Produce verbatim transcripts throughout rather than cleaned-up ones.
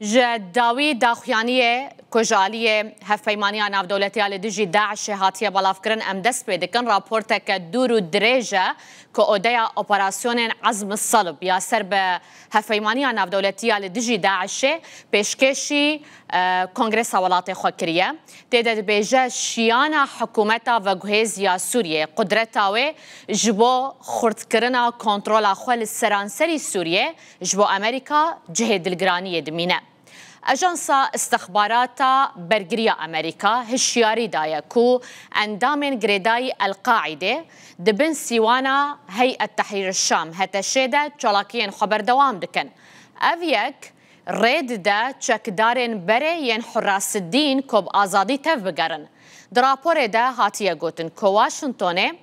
Ji dawî daxuyaniyê ku ji aliyê Hevpeymaniya Navdewletî ya li dijî DAIŞê hatiye belavkirin, em dest pê dikin. Raporteke dûr û dirêj e ku odeya operasyonên Ezm Salb ya ser bi Hevpeymaniya Navdewletî ya li dijî DAIŞê pêşkêşî, e, Kongresa Welatê xwe kiriye. Tê de dibêje, şiyana hikûmeta veguhêz ya Sûriyê, qudreta wê ji bo xurtkirina kontrola xwe li seranserî Sûriyê ji bo Amerîka cihê dilgiraniyê dimîne. Ajansa Istixbarata Bergiriya Amerîka hişyarî daye ku endamên girêdayî El-Qaîdê di bin sîwana Heyet Tehrîr Şam, H T Ş, de çalakiyên xwe berdewam dikin. Ev yek rê dide çekdarên berê yên Hurrasiddîn ku bi azadî tev bigerin. Di raporê de hatiye gotin ku Washingtonê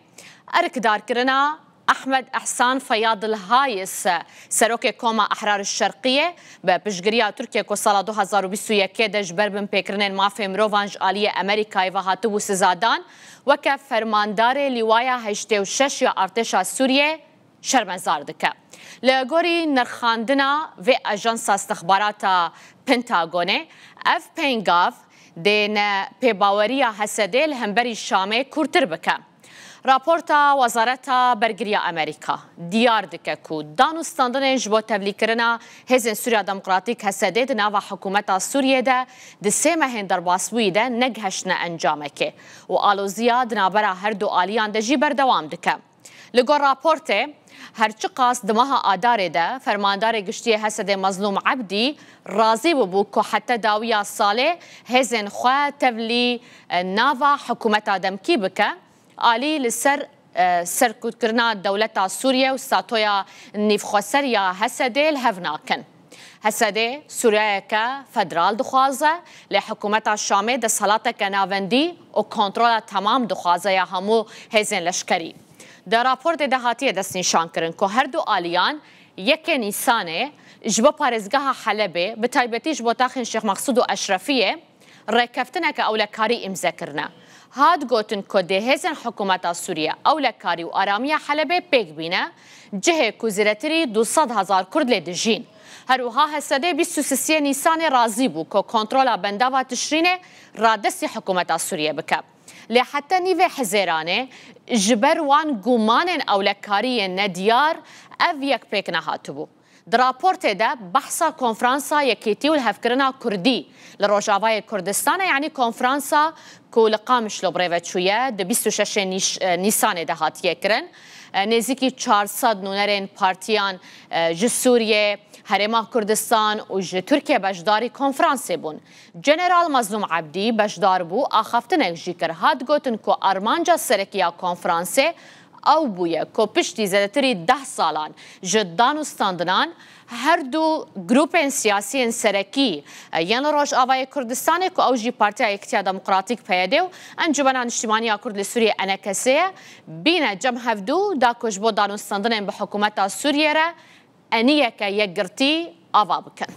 erkdarkirina Ahmed Ehsan Feyadil Hayis, serokê Koma Ehrar Şerqiyê, bi piştgiriya Tirkiye ku sala du hazar û bîst û yekê de ji ber binpêkirinên mafê mirovan ji aliyê Amerîkayê ve hatibû sizadan, weke fermandarê Lîwaya heştê û şeş ya Artêşa Sûriyê şermezar dike. Li gorî nirxandina vê ajansa istixbarata Pentagonê, ev pêngav dê ne pêbaweriya Hesedê li hemberî Şamê kûrtir bike. Raporta Wezareta Bergiriya Amerîka diyar dike ku dan û standinên ji bo tevlîkirina Hêzên Sûriya Demokratîk, Hesedê, di nava hikûmeta Sûriyê de di sê mehên derbasbûyî de negihiştine encamekê û aloziya di navbera her du aliyan de jî berdewam dike. Li gor raportê, her çiqas di meha Adarê de fermandarê giştî yê Hesedê Mezlûm Ebdî razî bûbû ku heta dawiya salê hêzên xwe tevlî, e, nava hikûmeta demkî bike, alî li ser, e, serkûtkirina dewleta Sûriye û statoya nîvxweser ya Hesedê li hev nakin. Hesedê Sûriyeyeke federal dixwaze, lê hikûmeta Şamê desthilateke navendî û kontrola temam dixwaze ya hemû hêzên leşkerî. Di raportê de hatiye destnîşankirin ku her du aliyan yekê Nîsanê ji bo parêzgeha Helebê, bi taybetî ji bo taxên Şêx Meqsûd û Eşrefiyê, rêkeftineke ewlekarî îmze kirine. Hat gotin ku dê hêzên hikûmeta Sûriye ewlekarî û aramiya Helebê pêk bîne, cihê ku zêdetirî du sed hezar Kurd lê dijîn. Her wiha Hesedê bîst û sisiyê Nîsanê razî bû ku kontrola bendava Tişrînê radestî hikûmeta Sûriye bike. Lê heta nîvê Hizêranê ji ber wan gumanên ewlekariyên nediyar ev yek pêk nehatibû. Di raportê de behsa Konferansa Yekîtî û Lihevkirina Kurdî li Rojavayê Kurdistanê, yanî konferansa ku li Qamişlo bi rê ve çûye, di bîst û şeşê Nîş-, e, Nîsanê de hatiye kirin. E, nêzîkî çar sed nûnerên partiyan, e, ji Sûriyê, Herêma Kurdistan û ji Tirkiye beşdarî konferansê bûn. General Mazlûm Ebdî beşdar bû, axaftinek jî kir. Hat gotin ku armanca serekî ya konferansê ew bûye ku piştî zêdetirî deh salan ji dan û standinan her du grûpên siyasiyên serekî, e, yên li Rojavayê Kurdistanê, ku ew jî Partiya Yekitiya Demokratîk, P Y D, û Encûmena Niştimanî ya Kurd li Sûriyê, E N K S, ye, bîne cem hevdû da ku ji bo dan û standinên bi hikûmeta Sûriyê re eniyeke yekgirtî ava bikin.